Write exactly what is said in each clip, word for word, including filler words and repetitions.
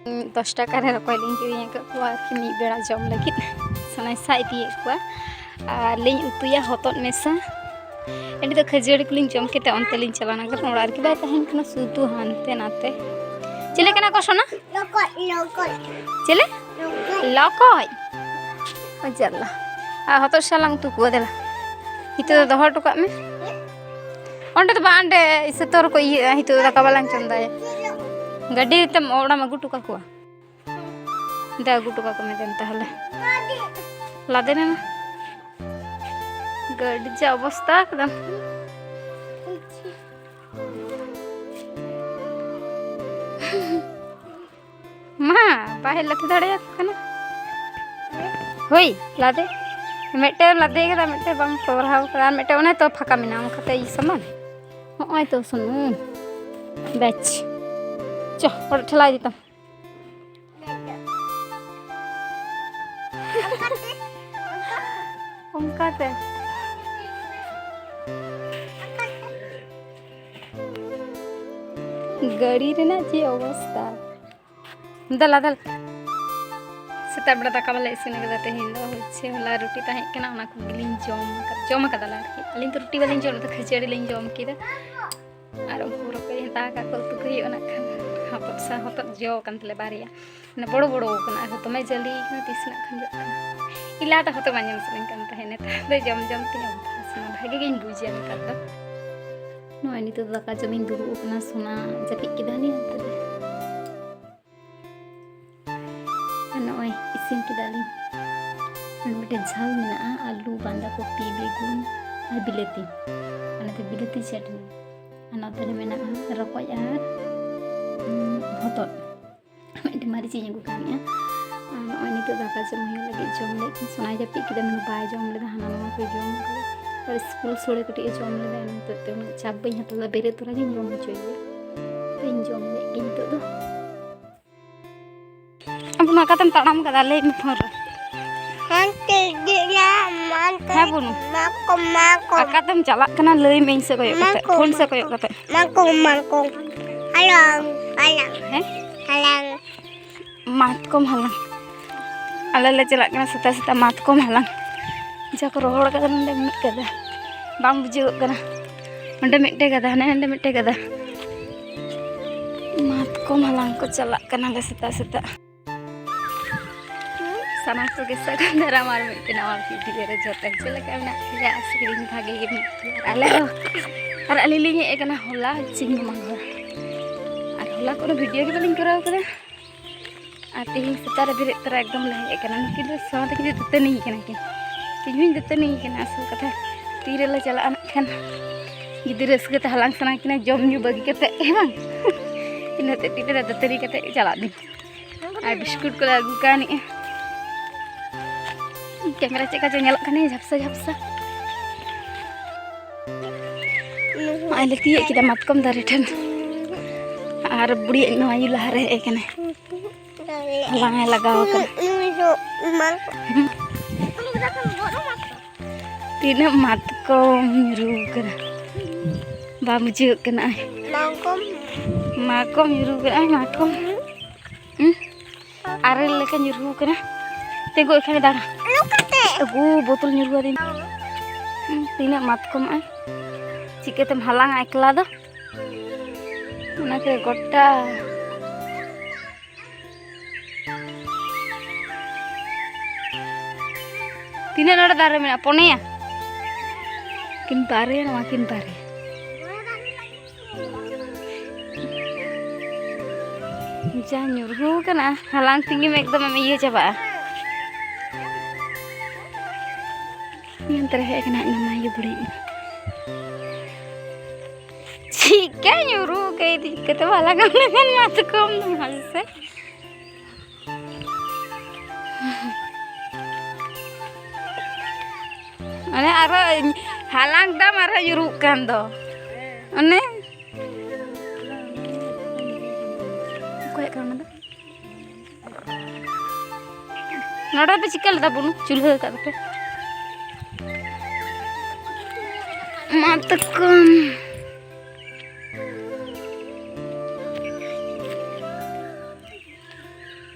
ᱫᱚᱥ ᱴᱟᱠᱟ ᱨᱮ ᱨᱚᱠᱚᱡ ᱞᱤᱧ ᱠᱤᱨᱤᱧ ᱟᱠᱟᱫ ᱠᱚᱣᱟ ᱟᱨᱠᱤ, ᱢᱤᱫ ᱵᱮᱲᱟ ᱡᱚᱢ ᱞᱟᱹᱜᱤᱫ ᱥᱟᱱᱟᱭ ᱥᱟᱭ ᱤᱫᱤᱭᱮᱫ ᱠᱚᱣᱟ᱾ ᱟᱨ ᱞᱤᱧ ᱩᱛᱩᱭᱟ ᱦᱚᱛᱚᱫ ᱢᱮᱥᱟ᱾ ᱮᱸᱰᱮ ᱫᱚ ᱠᱷᱟᱹᱡᱟᱹᱲᱤ ᱠᱚᱞᱤᱧ ᱡᱚᱢ ᱠᱟᱛᱮ ᱚᱱᱛᱮ ᱞᱤᱧ ᱪᱟᱞᱟᱣᱱᱟ, ᱠᱟᱨᱚᱱ ᱚᱲᱟᱜ ᱨᱮᱜᱮ ᱵᱟᱭ ᱛᱟᱦᱮᱱ ᱠᱟᱱᱟ, ᱥᱩᱫᱷᱩ ᱦᱟᱱᱛᱮ ᱱᱟᱛᱮ᱾ ᱪᱤᱞᱤ ᱠᱟᱱᱟ ᱠᱚ ᱥᱳᱱᱟ? ᱞᱚᱠᱚᱡ, ᱞᱚᱠᱚᱡ᱾ ᱪᱤᱞᱤ? ᱞᱚᱠᱚᱡ᱾ ᱞᱚᱠᱚᱡ? ᱚ ᱡᱟᱞᱟ᱾ ᱟᱨ ᱦᱚᱛᱚᱫ ᱥᱟᱞᱟᱝ ᱩᱛᱩ ᱠᱚᱣᱟ, ᱫᱮᱞᱟ᱾ ᱱᱤᱛᱚᱜ ᱫᱚ ᱫᱚᱦᱚ ᱦᱚᱴᱚ ᱠᱟᱜ ᱢᱮ᱾ ᱚᱸᱰᱮ ᱫᱚ ᱵᱟᱝ, ᱚᱸᱰᱮ ᱤᱥᱟᱹ ᱛᱚᱨ ᱠᱚ ᱤᱭᱟᱹᱜᱼᱟ, ᱱᱤᱛᱚᱜ ᱫᱚ ᱫᱟᱠᱟ ᱵᱟᱞᱟᱝ ᱪᱚᱸᱫᱟᱭᱟ᱾ ᱜᱟᱹᱰᱤ ᱛᱮᱢ ᱚᱲᱟᱜ ᱮᱢ ᱟᱹᱜᱩ ᱦᱚᱴᱚ ᱠᱟᱠᱚᱣᱟ᱾ ᱫᱮ, ᱟᱹᱜᱩ ᱦᱚᱴᱚ ᱠᱟᱠᱚ ᱢᱮ ᱫᱮᱱ ᱛᱟᱦᱚᱞᱮ᱾ ᱞᱟᱫᱮ ᱢᱮ ᱢᱟ᱾ ᱜᱟᱹᱰᱤ ᱡᱟ ᱚᱵᱚᱥᱛᱟ ᱠᱟᱫᱟᱢ᱾ ᱢᱟ, ᱵᱟᱭ ᱞᱟᱫᱮ ᱫᱟᱲᱮᱭᱟᱠᱚ ᱠᱟᱱᱟ᱾ ᱦᱳᱭ, ᱞᱟᱫᱮ᱾ ᱢᱤᱫᱴᱮᱱ ᱞᱟᱫᱮ ᱠᱟᱫᱟ, ᱢᱤᱫᱴᱮᱱ ᱵᱟᱢ ᱠᱚᱨᱦᱟᱣ ᱠᱟᱫᱟ, ᱟᱨ ᱢᱤᱫᱴᱮᱱ ᱚᱱᱮ ᱛᱚ ᱯᱷᱟᱸᱠᱟ ᱢᱮᱱᱟᱜᱼᱟ, ᱚᱱᱠᱟᱛᱮ ᱤᱭᱟᱹ ᱥᱟᱢᱟᱱ᱾ ᱦᱚᱸᱜᱼᱚᱭ ᱛᱚ ᱥᱩᱱᱩᱢ᱾ ᱵᱮᱪ᱾ ᱪᱚ, ᱚᱲᱟᱜ ᱴᱷᱮᱞᱟᱣ ᱤᱫᱤ ᱛᱟᱢ᱾ ᱚᱱᱠᱟᱛᱮ᱾ ᱜᱟᱹᱰᱤ ᱨᱮᱱᱟᱜ ᱪᱮᱫ ᱚᱵᱚᱥᱛᱟ᱾ ᱫᱮᱞᱟ, ᱫᱮᱞᱟ᱾ ᱥᱮᱛᱟᱜ ᱵᱮᱲᱟ ᱫᱟᱠᱟ ᱵᱟᱞᱮ ᱤᱥᱤᱱ ᱟᱠᱟᱫᱟ ᱛᱮᱦᱮᱧ ᱫᱚ᱾ ᱦᱚᱪᱪᱷᱮ, ᱦᱚᱞᱟ ᱨᱩᱴᱤ ᱛᱟᱦᱮᱸ ᱠᱟᱱᱟ, ᱚᱱᱟ ᱠᱚᱜᱮᱞᱤᱧ ᱡᱚᱢ ᱟᱠᱟᱫ, ᱡᱚᱢ ᱟᱠᱟᱫᱟᱞᱮ ᱟᱨᱠᱤ᱾ ᱟᱹᱞᱤᱧ ᱫᱚ ᱨᱩᱴᱤ ᱵᱟᱹᱞᱤᱧ ᱡᱚᱢ ᱞᱮᱫᱟ, ᱠᱷᱟᱹᱡᱟᱹᱲᱤ ᱞᱤᱧ ᱡᱚᱢ ᱠᱮᱫᱟ᱾ ᱟᱨ ᱩᱱᱠᱩ ᱨᱚᱠᱚᱡ ᱦᱟᱛᱟᱣ ᱟᱠᱟᱫ ᱠᱚ, ᱩᱛᱩ ᱠᱚ ᱦᱩᱭᱩᱜᱼᱟ ᱱᱟᱜ ᱠᱷᱟᱱ᱾ ᱦᱚᱛᱚᱫ ᱥᱟ-, ᱦᱚᱛᱚᱫ ᱡᱚ ᱟᱠᱟᱱ ᱛᱟᱞᱮ ᱵᱟᱨᱭᱟ᱾ ᱢᱟᱱᱮ ᱵᱚᱲᱚ ᱵᱚᱲᱚ ᱟᱠᱟᱱᱟ, ᱟᱨ ᱫᱚᱢᱮ ᱡᱟᱹᱞᱤ ᱟᱠᱟᱱᱟ, ᱛᱤᱥ ᱱᱟᱜ ᱠᱷᱟᱱ ᱡᱚᱜ ᱠᱟᱱᱟ᱾ ᱤᱧ ᱞᱟᱦᱟ ᱫᱚ ᱦᱚᱛᱚᱫ ᱵᱟᱝ ᱡᱚᱢ ᱥᱟᱱᱟᱧ ᱠᱟᱱ ᱛᱟᱦᱮᱸᱫ, ᱱᱮᱛᱟᱨ ᱫᱚ ᱡᱚᱢ ᱡᱚᱢ ᱛᱤᱧ ᱚᱵᱷᱟᱥ ᱮᱱᱟ, ᱵᱷᱟᱜᱮ ᱜᱤᱧ ᱵᱩᱡᱟ ᱱᱮᱛᱟᱨ ᱫᱚ᱾ ᱱᱚᱜᱼᱚᱭ ᱱᱤᱛᱚᱜ ᱫᱚ ᱫᱟᱠᱟ ᱡᱚᱢᱤᱧ ᱫᱩᱲᱩᱵ ᱟᱠᱟᱱᱟ, ᱥᱳᱱᱟ ᱡᱟᱹᱯᱤᱫ ᱠᱮᱫᱟ ᱦᱟᱹᱱᱤ ᱦᱟᱱᱛᱮ ᱨᱮ᱾ ᱟᱨ ᱱᱚᱜᱼᱚᱭ ᱤᱥᱤᱱ ᱠᱮᱫᱟᱞᱤᱧ᱾ ᱟᱨ ᱢᱤᱫᱴᱮᱱ ᱡᱷᱟᱞ ᱢᱮᱱᱟᱜᱼᱟ, ᱟᱹᱞᱩ, ᱵᱟᱸᱫᱷᱟ ᱠᱚᱯᱤ, ᱵᱮᱜᱩᱱ ᱟᱨ ᱵᱤᱞᱟᱹᱛᱤ, ᱚᱱᱟᱛᱮ ᱵᱤᱞᱟᱹᱛᱤ ᱪᱟᱹᱴᱱᱤ᱾ ᱟᱨ ᱱᱚᱛᱮ ᱨᱮ ᱢᱮᱱᱟᱜᱼᱟ ᱨᱚᱠᱚᱡ ᱟᱨ, ᱩᱸ, ᱦᱚᱛᱚᱫ᱾ ᱢᱤᱫᱴᱮᱱ ᱢᱟᱹᱨᱤᱪ ᱤᱧ ᱟᱹᱜᱩ ᱠᱟᱣᱱᱤᱜᱼᱟ᱾ ᱟᱨ ᱱᱚᱜᱼᱚᱭ ᱱᱤᱛᱚᱜ ᱫᱟᱠᱟ ᱡᱚᱢ ᱦᱩᱭᱩᱜ ᱞᱟᱹᱜᱤᱫ, ᱡᱚᱢ ᱞᱟᱹᱜᱤᱫ ᱥᱳᱱᱟᱭ ᱡᱟᱹᱯᱤᱫ ᱠᱮᱫᱟ, ᱢᱮᱱᱫᱟ ᱵᱟᱭ ᱡᱚᱢ ᱞᱮᱫᱟ, ᱦᱟᱱᱟ ᱱᱟᱣᱟ ᱠᱚᱭ ᱡᱚᱢ ᱠᱟᱫᱟ᱾ ᱟᱨ ᱥᱠᱩᱞ ᱥᱳᱲᱮ ᱠᱟᱹᱴᱤᱡ ᱮ ᱡᱚᱢ ᱞᱮᱫᱟ, ᱤᱱᱟᱹ ᱦᱚᱛᱮᱡ ᱛᱮ ᱩᱱᱟᱹᱜ ᱪᱟᱯ ᱵᱟᱹᱧ ᱦᱟᱛᱟᱣ ᱞᱮᱫᱟ, ᱵᱮᱨᱮᱫ ᱛᱚᱨᱟ ᱜᱤᱧ ᱡᱚᱢ ᱦᱚᱪᱚᱭᱮᱭᱟ᱾ ᱤᱧ ᱡᱚᱢ ᱞᱮᱫ ᱜᱤᱧ ᱱᱤᱛᱚᱜ ᱫᱚ᱾ ᱟᱵᱚ ᱱᱚᱣᱟ ᱚᱠᱟᱛᱮᱢ ᱛᱟᱲᱟᱢ ᱠᱟᱫᱟ? ᱞᱟᱹᱭ ᱢᱮ ᱯᱷᱳᱱ ᱨᱮ᱾ ᱦᱟᱱᱛᱮ ᱜᱮᱞᱟ ᱢᱟᱱᱛᱮ ᱦᱮᱸ, ᱵᱩᱱᱩ᱾ ᱢᱟᱠᱚ, ᱢᱟᱠᱚ᱾ ᱚᱠᱟᱛᱮᱢ ᱪᱟᱞᱟᱜ ᱠᱟᱱᱟ? ᱞᱟᱹᱭ ᱢᱮ ᱤᱧ ᱥᱮᱫ ᱠᱚᱭᱚᱜ ᱠᱟᱛᱮ, ᱢᱟᱠᱚ, ᱯᱷᱳᱱ ᱥᱮᱫ ᱢᱟᱠᱚ᱾ ᱠᱚᱭᱚᱜ ᱠᱟᱛᱮ᱾ ᱢᱟᱠᱚ, ᱢᱟᱠᱚ᱾ ᱦᱟᱞᱟᱝ, ᱦᱟᱞᱟᱝ᱾ ᱦᱮᱸ? ᱦᱟᱞᱟᱝ᱾ ᱢᱟᱛᱠᱚᱢ ᱦᱟᱞᱟᱝ᱾ ᱟᱞᱮ ᱞᱮ ᱪᱟᱞᱟᱜ ᱠᱟᱱᱟ ᱥᱮᱛᱟᱜ ᱥᱮᱛᱟᱜ ᱢᱟᱛᱠᱚᱢ ᱦᱟᱞᱟᱝ᱾ ᱡᱟ ᱠᱚ ᱨᱚᱦᱚᱲ ᱠᱟᱫᱟ ᱱᱚᱰᱮ ᱢᱤᱫ ᱠᱟᱫᱟ, ᱵᱟᱝ ᱵᱩᱡᱷᱟᱹᱣᱚᱜ ᱠᱟᱱᱟ᱾ ᱚᱸᱰᱮ ᱢᱤᱫᱴᱮᱡ ᱜᱟᱫᱟ, ᱦᱟᱱᱮ ᱚᱸᱰᱮ ᱢᱤᱫᱴᱮᱡ ᱜᱟᱫᱟ᱾ ᱢᱟᱛᱠᱚᱢ ᱦᱟᱞᱟᱝ ᱠᱚ ᱪᱟᱞᱟᱜ ᱠᱟᱱᱟ ᱞᱮ ᱥᱮᱛᱟᱜ ᱥᱮᱛᱟᱜ᱾ ᱥᱟᱱᱟᱢ ᱠᱚᱜᱮ ᱥᱟᱹᱜᱩᱱ ᱫᱟᱨᱟᱢ ᱟᱨ ᱢᱤᱫᱴᱮᱱ ᱱᱟᱣᱟ ᱵᱷᱤᱰᱤᱭᱳ ᱨᱮ ᱡᱚᱛᱚ ᱪᱮᱫ ᱞᱮᱠᱟ ᱢᱮᱱᱟᱜ ᱯᱮᱭᱟ? ᱟᱥᱟ ᱠᱚᱨᱮ ᱵᱷᱟᱜᱮ ᱜᱮ ᱢᱮᱱᱟᱜ ᱯᱮᱭᱟ᱾ ᱟᱨ ᱟᱞᱮ ᱦᱚᱸ, ᱟᱨ ᱟᱹᱞᱤᱧ ᱞᱤᱧ ᱦᱮᱡ ᱟᱠᱟᱱᱟ ᱦᱚᱞᱟ ᱪᱤᱧ ᱢᱟᱢᱟ ᱜᱷᱚᱨ, ᱟᱨ ᱦᱚᱞᱟ ᱠᱳᱱᱳ ᱵᱷᱤᱰᱤᱭᱳ ᱜᱮ ᱵᱟᱹᱞᱤᱧ ᱠᱚᱨᱟᱣ ᱠᱟᱫᱟ᱾ ᱟᱨ ᱛᱮᱦᱮᱧ ᱥᱮᱛᱟᱜ ᱨᱮ ᱵᱮᱨᱮᱫ ᱛᱚᱨᱟ ᱮᱠᱫᱚᱢ ᱞᱮ ᱦᱮᱡ ᱟᱠᱟᱱᱟ᱾ ᱱᱩᱠᱤᱱ ᱫᱚ ᱥᱟᱶᱛᱮ ᱠᱤᱱ ᱫᱟᱹᱛᱟᱹᱱᱤ ᱠᱟᱱᱟ ᱠᱤᱱ, ᱤᱧ ᱦᱚᱸᱧ ᱫᱟᱹᱛᱟᱹᱱᱤ ᱠᱟᱱᱟ᱾ ᱟᱥᱚᱞ ᱠᱟᱛᱷᱟ ᱛᱤᱨᱮᱞᱮ ᱪᱟᱞᱟᱜᱼᱟ ᱱᱟᱜ ᱠᱷᱟᱱ, ᱡᱩᱫᱤ ᱨᱟᱹᱥᱠᱟᱹ ᱛᱮ ᱦᱟᱞᱟᱝ ᱥᱟᱱᱟ ᱠᱤᱱᱟ, ᱡᱚᱢ ᱧᱩ ᱵᱟᱹᱜᱤ ᱠᱟᱛᱮ, ᱦᱮᱸ ᱵᱟᱝ? ᱤᱱᱟᱹᱛᱮ ᱛᱤᱨᱮ ᱫᱟᱹᱛᱟᱹᱱᱤ ᱠᱟᱛᱮ ᱪᱟᱞᱟᱜ ᱫᱤᱱ᱾ ᱟᱨ ᱵᱤᱥᱠᱩᱴ ᱠᱚᱞᱮ ᱟᱹᱜᱩ ᱠᱟᱣᱱᱤᱡᱼᱟ᱾ ᱠᱮᱢᱮᱨᱟ ᱪᱮᱫ ᱞᱮᱠᱟ ᱪᱚ ᱧᱮᱞᱚᱜ ᱠᱟᱱᱟ ᱡᱷᱟᱯᱥᱟ ᱡᱷᱟᱯᱥᱟ᱾ ᱱᱚᱜᱼᱚᱭ ᱞᱮ ᱛᱤᱭᱳᱜ ᱠᱮᱫᱟ ᱢᱟᱛᱠᱚᱢ ᱫᱟᱨᱮ ᱴᱷᱮᱱ᱾ ᱟᱨ ᱵᱩᱲᱤ ᱟᱡ ᱱᱚᱣᱟ ᱟᱭᱩ ᱞᱟᱦᱟᱨᱮ ᱦᱮᱡ ᱟᱠᱟᱱᱟᱭ᱾ ᱦᱟᱞᱟᱝ ᱮ ᱞᱟᱜᱟᱣ ᱟᱠᱟᱱᱟ᱾ ᱛᱤᱱᱟᱹᱜ ᱢᱟᱛᱠᱚᱢ ᱧᱩᱨᱩ ᱠᱟᱱᱟ, ᱵᱟᱝ ᱵᱩᱡᱷᱟᱹᱜ ᱠᱟᱱᱟ᱾ ᱢᱟᱛᱠᱚᱢ᱾ ᱢᱟᱛᱠᱚᱢ ᱧᱩᱨᱩ ᱠᱟᱱᱟ, ᱢᱟᱛᱠᱚᱢ᱾ ᱦᱩᱸ? ᱟᱨᱮᱞ ᱞᱮᱠᱟ ᱧᱩᱨᱦᱩ ᱠᱟᱱᱟ᱾ ᱛᱤᱸᱜᱩ ᱮᱠᱷᱟᱱ ᱫᱟᱬᱟ᱾ ᱱᱚᱝᱠᱟᱛᱮ᱾ ᱟᱹᱜᱩ ᱵᱳᱛᱚᱞ ᱧᱩᱨᱦᱩ ᱟᱹᱫᱤᱧ᱾ ᱦᱩᱸ, ᱛᱤᱱᱟᱹᱜ ᱢᱟᱛᱠᱚᱢ ᱟᱭ᱾ ᱪᱤᱠᱟᱹᱛᱮᱢ ᱦᱟᱞᱟᱝᱟ ᱮᱠᱞᱟ ᱫᱚ? ᱚᱱᱟ ᱠᱚᱨᱮ ᱜᱚᱴᱟ᱾ ᱛᱤᱱᱟᱹᱜ ᱱᱚᱰᱮ ᱫᱟᱨᱮ ᱢᱮᱱᱟᱜᱼᱟ? ᱯᱚᱱᱮᱭᱟ᱾ ᱠᱤᱱ ᱵᱟᱨᱭᱟ, ᱱᱚᱣᱟ ᱠᱤᱱ ᱵᱟᱨᱭᱟ᱾ ᱡᱟ ᱧᱩᱨᱦᱩ ᱠᱟᱱᱟ, ᱦᱟᱞᱟᱝ ᱛᱮᱜᱮᱢ ᱮᱠᱫᱚᱢ ᱮᱢ ᱤᱭᱟᱹ ᱪᱟᱵᱟᱜᱼᱟ᱾ ᱧᱮᱞ ᱛᱟᱨᱟ ᱦᱮᱡ ᱟᱠᱟᱱᱟ ᱟᱡ ᱢᱟᱢᱟᱭᱩ ᱵᱩᱲᱦᱤ᱾ ᱪᱤᱠᱟᱹ ᱧᱩᱨᱦᱩ ᱠᱟᱭ ᱪᱤᱠᱟᱹᱛᱮ ᱵᱟᱞᱟ ᱜᱟᱱ ᱞᱮᱠᱷᱟᱱ ᱢᱟᱛᱠᱚᱢ ᱫᱚ ᱢᱟᱥᱮ᱾ ᱚᱱᱮ ᱟᱨᱦᱚᱸ ᱦᱟᱞᱟᱝ ᱫᱟᱢ ᱟᱨᱦᱚᱸ ᱧᱩᱨᱩᱜ ᱠᱟᱱ ᱫᱚ᱾ ᱚᱱᱮ ᱚᱠᱚᱭᱟᱜ ᱠᱟᱱᱟ ᱚᱱᱟ ᱫᱚ? ᱱᱚᱰᱮ ᱯᱮ ᱪᱤᱠᱟᱹ ᱞᱮᱫᱟ ᱵᱩᱱᱩ? ᱪᱩᱞᱦᱟᱹ ᱟᱠᱟᱫ ᱫᱚᱯᱮ᱾ ᱢᱟᱛᱠᱚᱢ᱾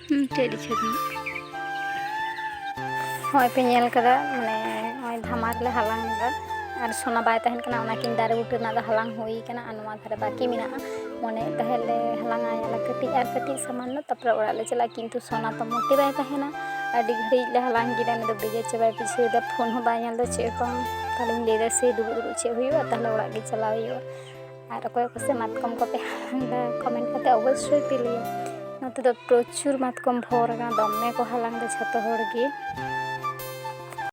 ᱦᱩᱸ, ᱪᱮᱫ ᱤᱪᱪᱷᱟᱹ ᱫᱚ? ᱦᱚᱸᱜᱼᱚᱭ ᱯᱮ ᱧᱮᱞ ᱠᱟᱫᱟ, ᱢᱟᱱᱮ ᱱᱚᱜᱼᱚᱭ ᱫᱷᱟᱢᱟ ᱨᱮᱞᱮ ᱦᱟᱞᱟᱝ ᱮᱫᱟ᱾ ᱟᱨ ᱥᱚᱱᱟ ᱵᱟᱭ ᱛᱟᱦᱮᱱ ᱠᱟᱱᱟ, ᱚᱱᱟᱠᱤᱱ ᱫᱟᱨᱮ ᱵᱩᱴᱟᱹ ᱨᱮᱱᱟᱜ ᱫᱚ ᱦᱟᱞᱟᱝ ᱦᱩᱭ ᱠᱟᱱᱟ᱾ ᱟᱨ ᱱᱚᱣᱟ ᱫᱷᱟᱨᱮ ᱵᱟᱹᱠᱤ ᱢᱮᱱᱟᱜᱼᱟ᱾ ᱢᱚᱱᱮᱭᱮᱫ ᱛᱟᱦᱮᱸᱫ ᱞᱮ ᱦᱟᱞᱟᱝ ᱟᱭᱟᱞᱮ ᱠᱟᱹᱴᱤᱡ ᱟᱨ ᱠᱟᱹᱴᱤᱡ ᱥᱟᱢᱟᱱᱱᱚ, ᱛᱟᱨᱯᱚᱨᱮ ᱚᱲᱟᱜ ᱞᱮ ᱪᱟᱞᱟᱜᱼᱟ, ᱠᱤᱱᱛᱩ ᱥᱚᱱᱟ ᱛᱚ ᱢᱚᱴᱮ ᱵᱟᱭ ᱛᱟᱦᱮᱱᱟ᱾ ᱟᱹᱰᱤ ᱜᱷᱟᱹᱲᱤᱡ ᱞᱮ ᱦᱟᱞᱟᱝ ᱠᱮᱫᱟ, ᱩᱱᱤ ᱫᱚ ᱵᱮᱡᱟᱨ ᱪᱟᱵᱟᱭ ᱵᱩᱡᱷᱟᱹᱣ ᱮᱫᱟ, ᱯᱷᱳᱱ ᱦᱚᱸ ᱵᱟᱭ ᱧᱮᱞ ᱮᱫᱟ, ᱪᱮᱫ ᱦᱚᱸ ᱵᱟᱝ᱾ ᱛᱟᱦᱞᱮᱧ ᱞᱟᱹᱭᱫᱟ, ᱥᱮ ᱫᱩᱲᱩᱵ ᱫᱩᱲᱩᱵ ᱪᱮᱫ ᱦᱩᱭᱩᱜᱼᱟ, ᱛᱟᱦᱞᱮ ᱚᱲᱟᱜ ᱜᱮ ᱪᱟᱞᱟᱣ ᱦᱩᱭᱩᱜᱼᱟ᱾ ᱟᱨ ᱚᱠᱚᱭ ᱚᱠᱚᱭ ᱥᱮᱫ ᱢᱟᱛᱠᱚᱢ ᱠᱚᱯᱮ ᱦᱟᱞᱟᱝ ᱮᱫᱟ, ᱠᱚᱢᱮᱱᱴ ᱠᱟᱛᱮ ᱚᱵᱚᱥᱥᱳᱭ ᱯᱮ ᱞᱟᱹᱭᱟ᱾ ᱱᱚᱛᱮ ᱫᱚ ᱯᱨᱚᱪᱩᱨ ᱢᱟᱛᱠᱚᱢ ᱵᱷᱚᱨ ᱟᱠᱟᱱᱟ, ᱫᱚᱢᱮ ᱠᱚ ᱦᱟᱞᱟᱝ ᱮᱫᱟ ᱡᱷᱚᱛᱚ ᱦᱚᱲ ᱜᱮ᱾